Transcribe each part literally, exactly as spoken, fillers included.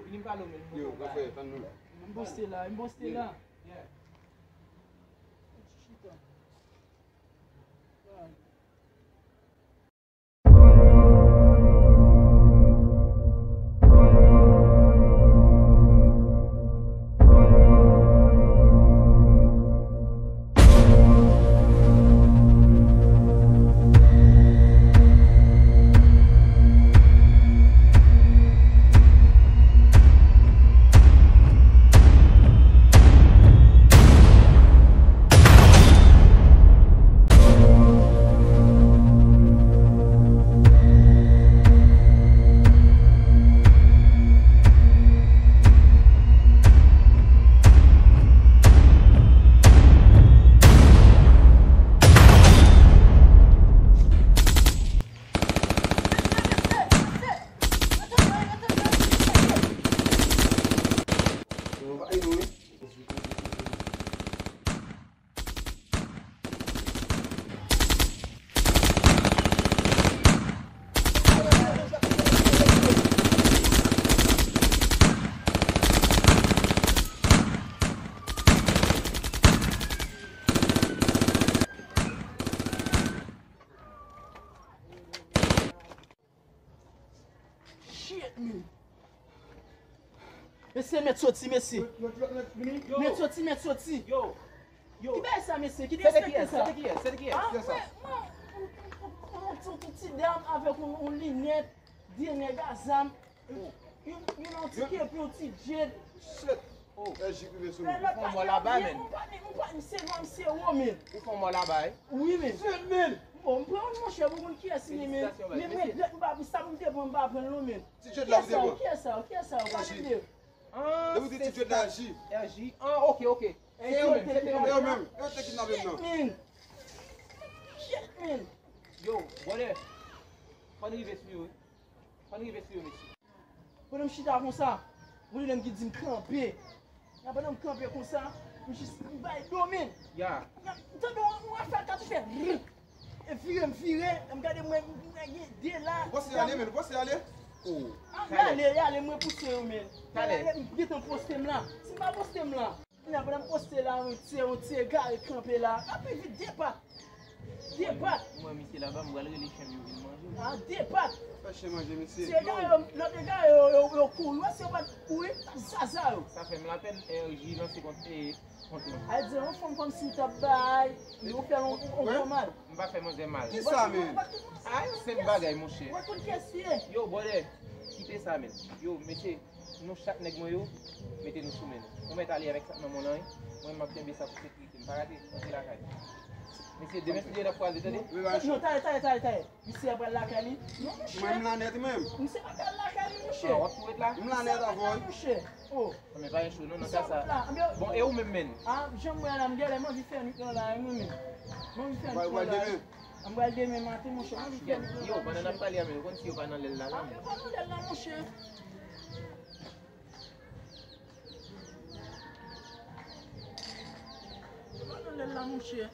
Vini m pale w, men. Yo, gran frè, tann nou. M poste la, m poste la. Shit, man. Mesye, mèt soti, mesye. Mèt soti, mèt soti. Yo. Yo. Ki bagay sa, mesye? Ki derespekte sa? Se de kiyès? Se de kiyès? Se de kiyès? Ah, mwen, mwen, yon ti, ti dam avèk yon, yon linèt, de nèg a zam, yon, yon, yon ti kepi, yon ti djed. Shit. Oh. L J k rive sou nou. Ou fè yon mò laba, menn. Ou pa, ou pa, misye nwa, misye wo, menn. Ou fè yon mò laba, wi. Wi, menn. Shit, menn. Bon, m pran yon monchè pou moun kiyès li ye, menn. Felisitasyon, baz. Men, men, mesye, m pa, sa m te pran, m pa pran l non, menn. Ti djed la ou te pran. Kiyès sa, kiyès sa, ou pa tande? Ah, depi w di ti djed la, L J. L J. Ah, ok, ok. Se yo menm, se yo menm. Yo te kidnape m nan. Shit, man. Yo, brother. Fò n rive sou yo, wi. Fò n rive sou yo, mesye. Pandan m chita konsa, ou tande m ki di m kanpe. Nan pandan m kanpe konsa, m jis m bay do, menn. Ya. M tande yon, yon afè ka tou fè. E vire, m vire, m gade mwen, mwen gen de la. Ou panse ale, menn, ou panse ale? Oh. Ah, y ale, y ale, mwen pouse yo, menn. Y ale, m gentan poste m la. Si m pa poste m la. Kounya, pandan m poste la, yon ti, yon ti egare kanpe la. L ap vin vit de pat. De pat. Mwen, misye laba, m pral rele chen m yo vin manje. Ah, de pat. Fè chen manje, mesye. Ti egare yo, lòt egare yo, yo, yo kouri. Wè, si yo pa t kouri, t ap zaza yo. Sa fè m lapèn, L J lanse kont, e, kont mwen. A di, yon fanm kòmsi m t ap bay, yo fè yon, yon, yon mal. M pa fè manzè mal. Kisa, menn? A, yon senp bagay, monchè. Wè tout kiyès li ye. Yo, brother, kite sa, menn. Yo, mesye, nou chak nèg mwen yo, mete nou sou men nou. Ou mèt ale avèk sa k nan men w lan, wi. Mwen, m ap kenbe sa pou sekirite m. Pa rate, antre lakay. Mesye, demen si Dye n ap kwaze, tande? Non, talè, talè, talè, talè. Misye ap pral lakay li. Non, monchè. Mwen, m la nèt, menm. Misye pa pral lakay li, monchè. Ah, w ap tou ret la? M la nèt avè w, wi. Monchè. Oh. Men pa gen cho non, nan ka sa. Bon, e ou menm, menn? Ah, jan m wè a la, m genlè m anvi fè nwit lan la, wi, menn. M anvi fè nwit lan la. M pral demen maten, monchè, m anvi fè nwit lan la, monchè. Yo, pandan n ap pale a, men ou konn si yo pa nan lèl la, la, menn. Ah, yo pa nan lèl la, monchè. Yo pa nan lèl la, monchè.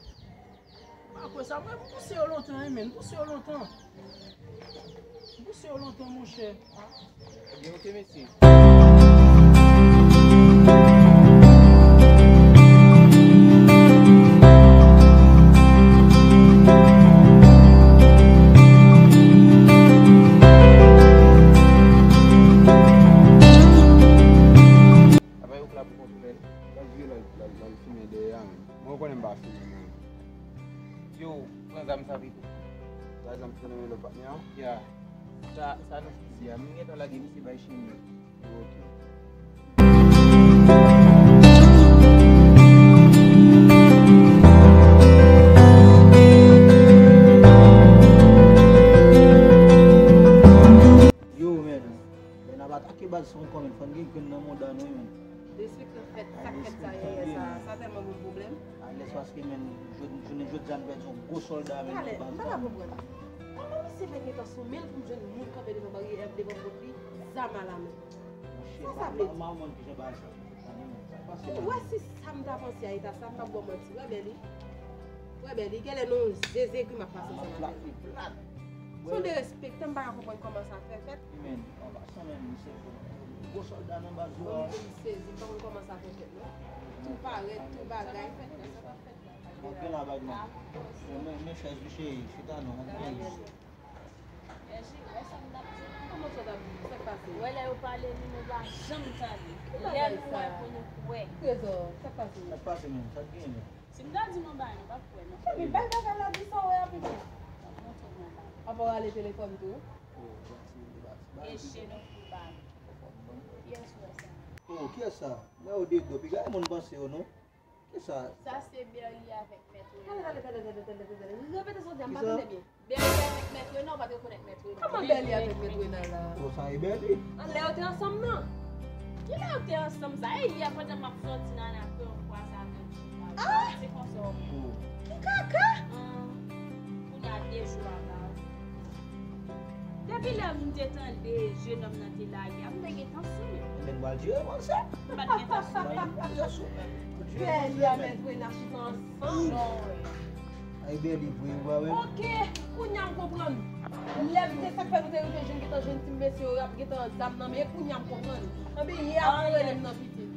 M pa kwè sa. Mwen, m pouse yo lontan, wi, menn. M pouse yo lontan. M pouse yo lontan, monchè. Ebyen, ok, mesye. Apa yo k la pou kont ou, menn. L ap vire, l al, l al, l al fimen dèyè a, menn. Mwen, ou konnen m pa fimen, menn. Yo, pran zam sa pito. Bay zam ki nan men lòt patnè a? Ya. Sa, sa nan fizi a. M gentan lage misye bay chen yo. Ok. Yo, menn. Lè n ap atake baz sa ankò, menn, fò n gen grenn nan mouda nou, wi, menn. Derespektan fèt, sa k fèt sa yè, yè sa, sa tèlman ban m pwoblèm. Alèz paske, menn, jodi, jounen jodi a, n pèdi yon gwo sòlda, menn, nan baz la. M pa ka konprann. Kòman misye fè gentan sou men l pou m jwenn moun kanpe devan baryè, devan pòt li, zam alamen? Sa sa vle di? Ou wè si sa m ta panse a eta sa, m p ap ba w manti. Wè bèl li. Wè bèl li. Genlè nan yon zeze gri m ap pase ansanm avè l. Se yon derespektan, m pa ka konprann kòman sa fè fèt. Menn, an pasan, menn, misye fò. Gwo sòlda nan baz yo a. Mwen menm m sezi, m pa konn kòman sa fè fèt non. Tou parèt, tou bagay. Antre la bag mwen. Men, men chèz wi cheri, chita non, antre. Bèji, wè sa m t ap di w la. Kòman sa w t ap di? Sa k pase? Wè lè yo pale nou, nou pa janm tande. Lè nou wè pou nou kwè. Trezò, sa k pase? Sa k pase menm? Sa k genyen menm? Si m ta di nou bagay, nou p ap kwè non. Epi bay bagay la, di sa w wè a pitit. M ap montre w yon bagay. Apa w rale telefòn tou? Oh, bati, bati, bati. E je nou pou bagay. Kiyès wè sa? Oh, kiyès sa? Mwen yo de do, piga moun panse yo non. Kisa? Sa se Berly avèk Mèt Renald. Tande, tande, tande, tande, tande, tande. Repete sa w di a, m pa tande byen. Berly avèk Mèt Renald, ou pa t rekonèt Mèt Renald. Kòman Berly avèk Mèt Renald la? Bon, sa e Berly. An lè yo te ansanm nan. Kilè yo te ansanm sa? E yè pandan m ap sòti nan lakay, m kwaze avèk Chita. Ah! Se konsa w. Oh. Ki kaka? An, kounye a de jou apa. Depi lè m te tande jenòm nan te lage a, m te gentan sou li. Men m pral jere mwen se. M pa t gentan sou li. M pral jere sou mwen. Bèl ya mèt vre n a chita ansanm. Non, wè. Ay Bèli vre, ou pa wè? Oke, kounye a m konprann. Lè m te sa k fè nou te rive jwenn gentan jwenn ti mesye yo, y ap gentan zam nan men, kounye a m konprann. Anben yè a pou rele m nan pitit.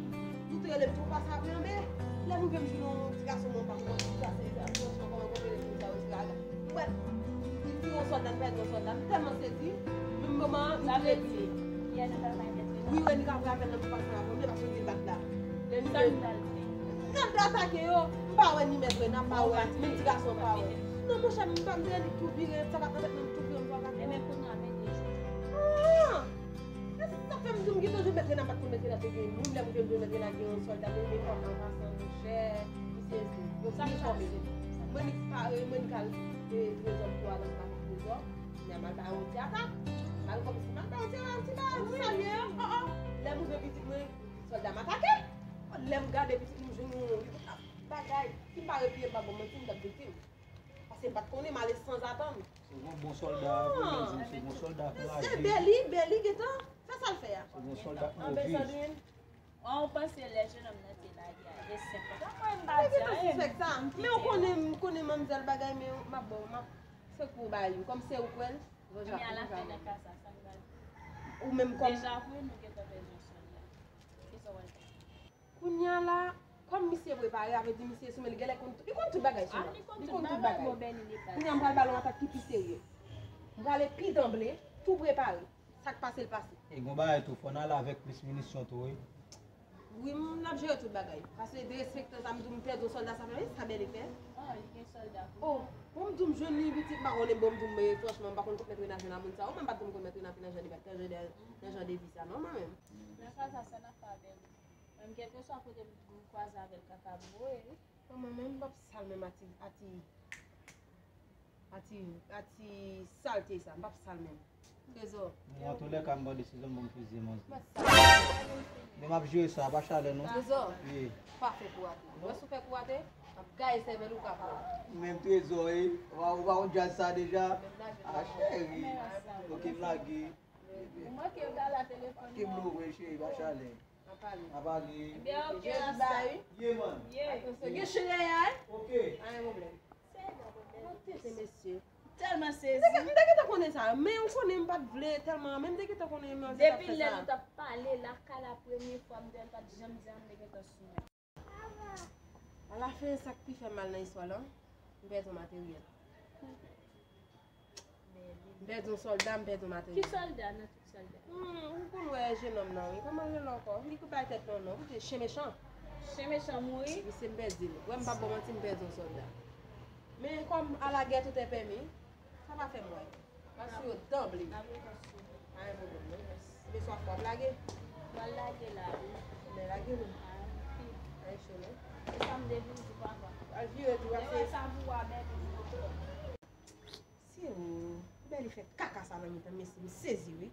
Nou te rele m tou pase apre anben. Lè m rive m jwenn yon ti gason mwen pa konn ki sa se, sa se yon kòman konn rele moun sa yo ti gaga. Ou wè, li di yon sòlda, m pèdi yon sòlda. M tèlman sezi, menm moman an, m tou epi. Sa vle di, yè nan travay mèt Rena. Wi, Reni ka vre avè l nan pou pase avè m, paske li bat la. Lè li sa nou pral fè? N ap atake yo, m pa wè ni mèt Rena, m pa wè, menm ti gason m pa wè. Non, monchè, m pa m Reni tou vire, sa bat nan tèt mwen, m tou vire, m tou atake. E men kounye a, men de jou. Ah! E sa fè m di w m gentan jwenn mèt Rena, m pa t konn mèt Rena te gen moun, lè m vin jwenn mèt Rena gen yon sòlda, men men papa pasan monchè, misye yo vin fòme. Mwen li pare, mwen li kal e trezò m tou avan m pa fè trezò. Kounye a m al ba yo ti atak. M al kòmsi m al ba yo ti atak, ti ba yo ti salye yo. Oh, oh. Lè m rive pitit mwen, sòlda m atake. Lè m gade pitit mwen, m jwenn yon bagay. Si m pa repliye, m pa ba w manti, m t ap viktim. Paske m pa t konnen, m ale sanzatann. Se yon bon sòlda, pou mwen di w, se yon sòlda kouraje. Se Bèli, Bèli gentan fè sa l fè a. Se yon sòlda k move. An, ou panse lè jenòm nan te lage a, e senk an. Sa mwen m pa di ayen. Men ou konnen, m konnen manmzèl bagay, men m ap ba w, m ap fè kou ba li. Kòm se ou k wè l, Jean Jacques. Men alafè nan ka sa, sa m pral fè. Ou menm kòm. Deja vre, nou gentan pèdi yon sòlda. Kisa w pral fè? Kounye a la, kòm misye prepare, sa vle di misye sou men, li genlè konn tout, li konn tout bagay sou mwen. Li konn tout bagay. Kounye a m pral ba l yon atak ki pi serye. M prale pi danble, tou prepare. Sa k pase l pase. E gon bagay tou, fò n ale avèk plis minisyon tou, wi. Wi, m ap jere tout bagay. Paske derespektan sa, m di w m pèdi yon sòlda, sa fè, sa bèl efè. Ah, li gen sòlda. Oh, bon, m di w m jwenn li pitit, m pa konnen, bon, m di w, men franchman, m pa konn kot mèt Rena jwenn a moun sa. Ou menm pa t di w m konn mèt Rena vin nan jan de, nan jan de, nan jan de vi sa, non, mwen menm. Nan ka sa, sa n ap fè avè l? Menm kèlkeswa kote m kwaze avè l, kaka m voye, wi. Mwen menm, m p ap sal menm ati, ati, ati, ati salte sa, m p ap sal menm. Trezò. Antoulèka, m pran desizyon m pou m fizye manzè. M p ap sal. Men m ap jere sa, pa chalè non. Trezò. Wi. Pa fè kou ate. Wè si w fè kou ate, m ap gaye sèvèl ou ka pran. Menm Trezò, wi. Ou pa, ou pa konn djaz sa deja? A cheri. Ok, m lage. Ou manke gala telefòn nan. Ki blo vre cheri, pa chalè. N a pale. N a pale. Ebyen, ok, Rasta. Ye, man. Ye. Atansyon, gen chen dèyè a, wi. Ok. Pa gen pwoblèm. Mwen tete, mesye. Tèlman sezi. M te, m te gentan konnen sa, men ou konnen m pa t vle tèlman, men m te gentan konnen manzè t ap fè sa. Depi lè nou t ap pale lakay la, premye fwa m te wè l, pa t janm di anyen, m te gentan sou mwen. Alafen, sa k pi fè mal nan istwa la, m pèdi yon materyèl. M pèdi yon sòlda, m pèdi yon materyèl. Ki sòlda nan tout sòlda? Hmm, ou konn wè jenòm nan, wi. Kòman l rele ankò? Li ki bay tèt non, non. Koute, chen mechan. Chen mechan mouri? Misye m pèdi l. Wè, m p ap ba w manti, m pèdi yon sòlda. Men kòm alagè tout est permis, sa pa fè m wè. M al sou yo danble. Pa gen pwoblèm, non. Men swa fò w ap lage. M al lage la, wi. Men lage, non. Pa gen cho, non. Se sa m te vin di papa. Al vire tou, se sa pou w a bèl. Se ou, Bèli fè kaka sa nan mitan mesye, m sezi wi.